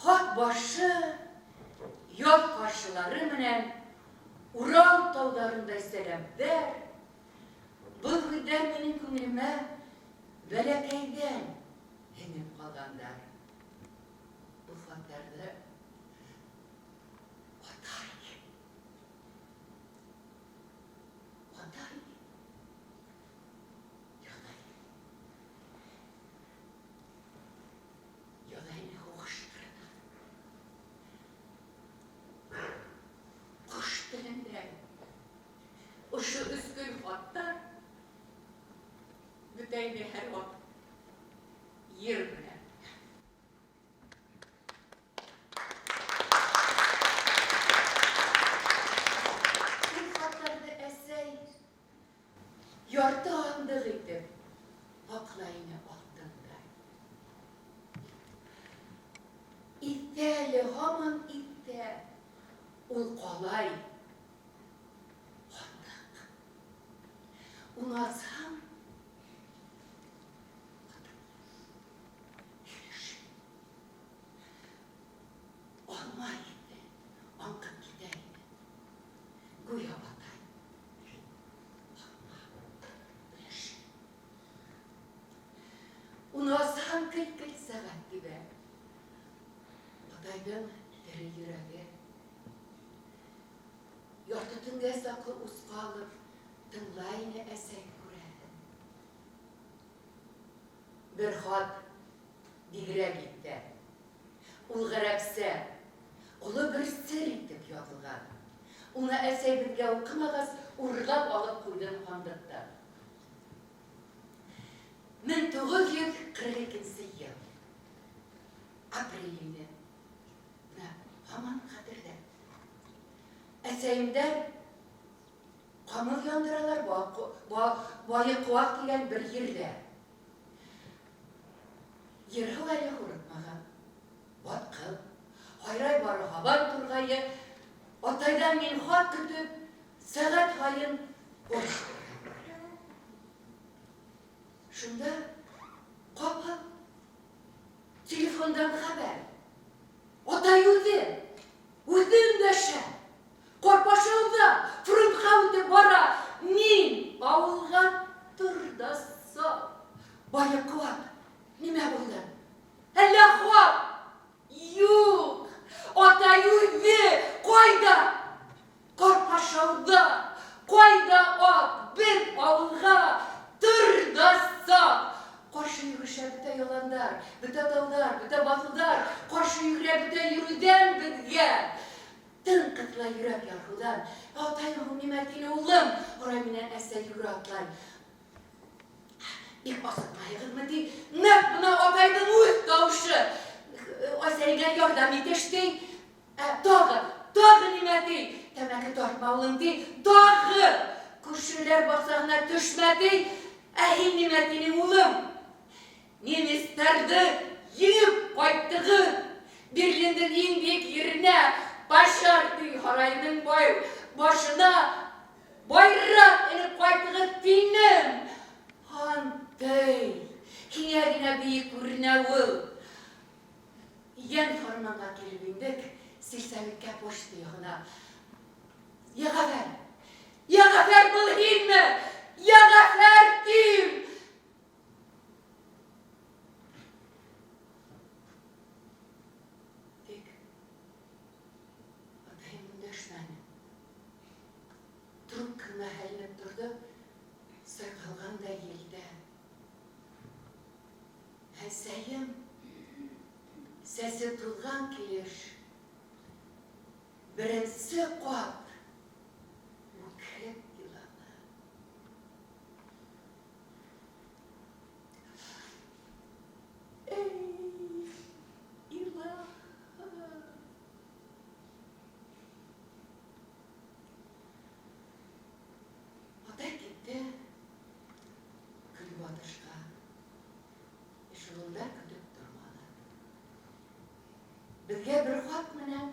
Хат башы яҙ ҡаршылары менән Урал тауҙарындай сәләмдәр. Был һүҙҙәр минең күңелемә бәләкәйҙән һеңеп ҡалғандар. Ул хаттарҙы атай, атай яҙа ине. Яҙа ине һуғыш ҡырына. Ҡош телендә ошо өс көн хаттар бөтә ине һәр ваҡыт ер менән. Ул хатларҙы әсәй Ярты һандыҡ итеп һаҡлай ине алтындай. Иҫтә әле, һаман иҫтә ул ҡалай һандыҡ. Уны асһаң, һөйләшеп алма иҫе аңҡып китә ине. Гүя атай Уны асһаң, кел-кел сәғәт тибә. Атайҙың тере йөрәге. Ярты төнгә саҡлы усҡа алып тыңлай ине әсәй, күрәһең. Бер хат бигрәк итә. Ул гарәпсә, олы бер сер итеп язылган. Уны әсәй безгә укымагас, урлап алып куйдым һандыктан. 1942 нче ел. Апрель иде. Менә һаман хәтердә. Әсәемдән камыл яндыралар, Бае куак дигән бер җирдә. Ерһу әле һурытмаган. Баткыл. Һайрай бары һабан тургае. Атайдан мин хат көтеп, сәгать һаен почтага барам. Шунда капыл телефондан хәбәр. Атай үзе, үзе эндәшә. Карпашауда фронтка үтеп бара. Мин авылга тор да сал. Баекуак, нимә булды? Әллә хат? Юк, атай үзе кайда? Карпашауда. Кайда ат? Без авылга тор да сал. Каршы йөгерешә бөтә яландар, бөтә таулар, бөтә басудар, каршы йөгерә бөтә йөрүдән безгә. Тын кысыла йөрәк ярһудан. Атай һуң нимә тине, улым? Һорай миннән әсәй йөгерә атлай. Бик асыкмайыгызмы ди. Нәкъ менә атайның үз тавышы. Әсәйгә ярдәм итеш ди. Ә тагы, тагы нимә ди? Тәмәке тартма, улым ди. Тагы! Күршеләр баксагына төшмә ди. Ә һин нимә тинең, улым? Немецларны җиңеп кайттыгыз! Берлинның иң биек еренә, Пожарный һараеның башына байрак элеп кайтыгыз динем! Антый, һиңә генә биек күренә ул! Йән фарманга килеп индек, сельсоветкә почта ягына. Ягәфәр! Ягәфәр, был һинме? Ягәфәр дим! Тик атаем эндәшмәне. Трубканы һәленеп торды, сайкалгандай елдә. Әсәем сәсе тулган килеш беренче кат үкереп елады. Эй, илаһым! Атай китте көнбатышка. Эшелонда көтеп тормады. Безгә бер хат менән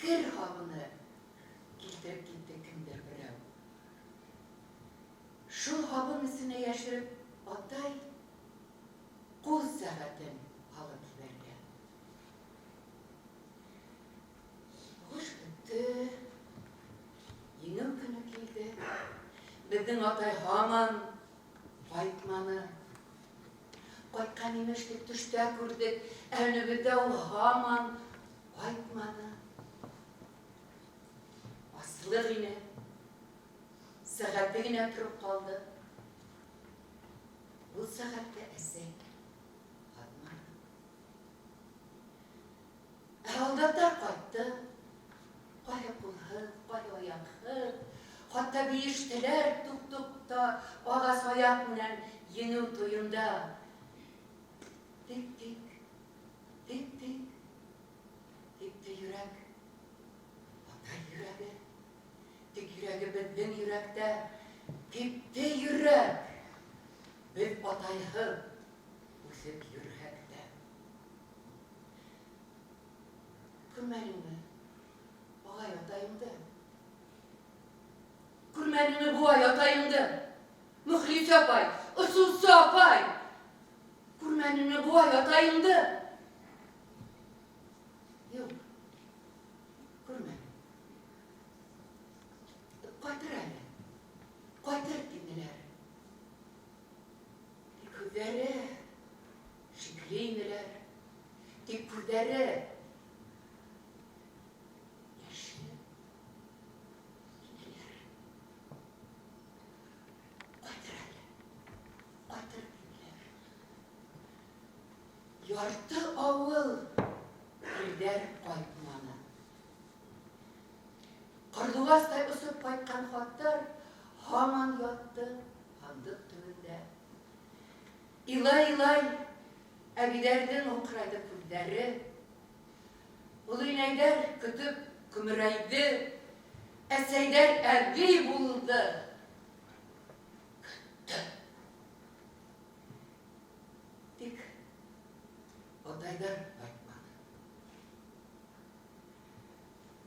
кер һабыны килтереп китте кемдер берәү. Шул һабын өстенә яшереп атай кул сәгатен алып җибәргән. Беҙҙең атай һаман ҡайтманы. Ҡайтҡан имеш дип төштә күрҙек, ә өнөбөҙҙә ул һаман ҡайтманы. Аслыҡ ине. Сәғәте генә тороп ҡалды. Ул сәғәтте әсәй һатманы. Ә һалдаттар ҡайтты. Ҡайһы ҡулһыҙ, ҡайһы аяҡһыҙ. Хатта биештеләр тук-тукта ағас аяҡ менән еңеү туйында. Тик-тик, тик-тик, типте йөрәк. Атай йөрәге. Тик йөрәге беҙҙең йөрәктә. Типте йөрәк. Беҙ атайһыҙ үҫеп йөрөһәк тә. Күрмәнеңме, ағай, атайыңды? Күрмәнеңме, бабай, атайыңды? Мөхлисә апай, ысулсы апай! Күрмәнеңме, бабай, атайыңды? Юҡ, күрмәнем. Ҡайтыр әле, ҡайтыр тинеләр. Тик һүҙҙәре шикле инеләр. Тик күҙҙәре йәшле инеләр. Ҡайтыр әле, ҡайтыр тинеләр. Ярты ауыл ирҙәр ҡайтманы. Ҡарлуғастай осоп ҡайтҡан хаттар һаман ятты һандыҡ төбөндә. Илай-илай әбейҙәрҙең һуҡырайҙы күҙҙәре. Оло инәйҙәр көтөп көмөрәйҙе. Әсәйҙәр әбей булды. Көттө. Тик атайҙар ҡайтманы.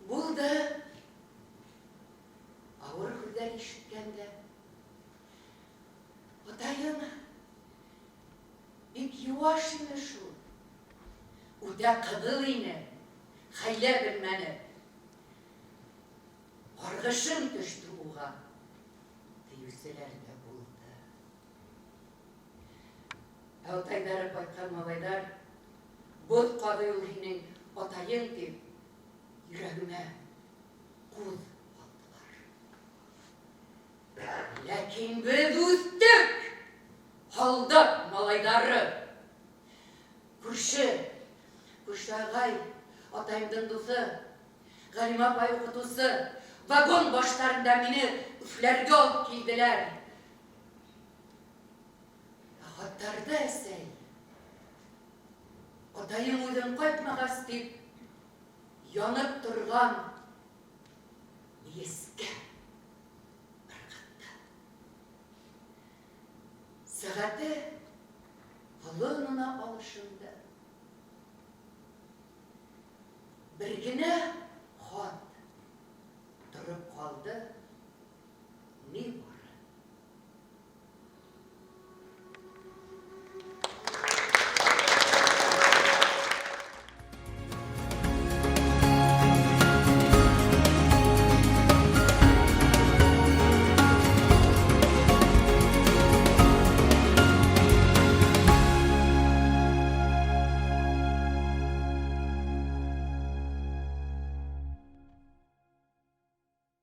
Булды. Ауыр һүҙҙәр ишеткәндә. Атайым бик юаш ине шул. Үтә ҡыҙыл ине, хәйлә белмәне. Ҡарғышым төштө уға, тиеүселәр ҙә булды. Ә атайҙары ҡайтҡан малайҙар, боҙ ҡаҙый ул һинең атайың, тип, йөрәгемә ҡуҙ һалдылар. Ләкин беҙ үҫтек, һалдат малайҙары. Күрше, күрше ағай, атайымдың дуҫы, Ғәлимә апай уҡытыусы, вагон баштарында мине Өфөләргә алып килделәр. Ә хаттарҙы әсәй, атайың үҙең ҡайтмағас дип, янып торған мейескә ырғытты. Сәғәте колонна алышынды. Бер генә хат торып ҡалды.